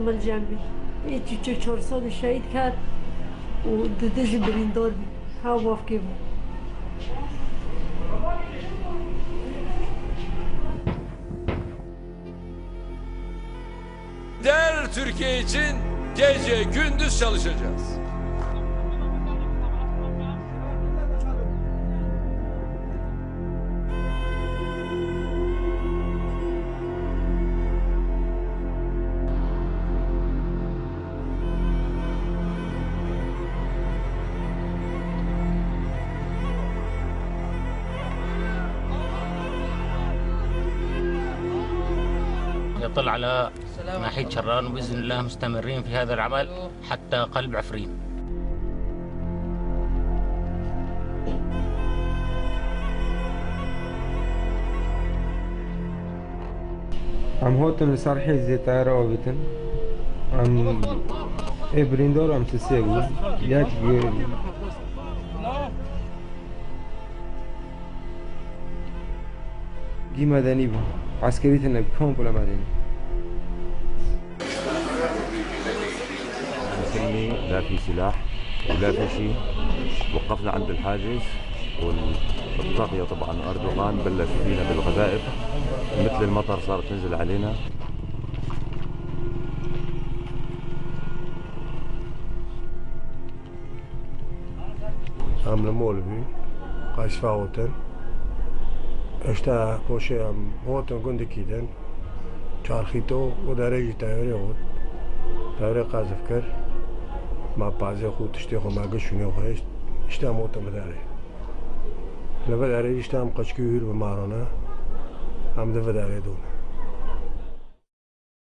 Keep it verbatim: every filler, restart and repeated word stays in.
Min cem bî. Ê çûçe çar salî şehîd ket û dide jî birîndar bî. Hew bavkê bû. Değerli Türkiye için gece gündüz çalışacağız. يطل على ناحية شران، وبإذن الله مستمرين في هذا العمل حتى قلب عفرين. Em hatin li ser hêzê teyare avêtin. Em ê birîndar em sisê bû. Yek gî medenî bû. Eskerî tine, komple medenî. مسلمي، لا في سلاح ولا في شيء. وقفنا عند الحاجز والطاغية طبعًا أردوغان بلش فينا بالقذائف، مثل المطر صارت تنزل علينا. Em li mol bî, qeşfa otin. Êşta koşê em otin gundikî din. Çarxîto û derê jî teyarê got. Teyarê qezif kir. Me pazê xwe, tiştê xwe, me giş şûnê xwe hişt. Îşte em otin bi derê. Li vê derê îşte em qeçkî hûr bi marone. Em di vê derê dûn.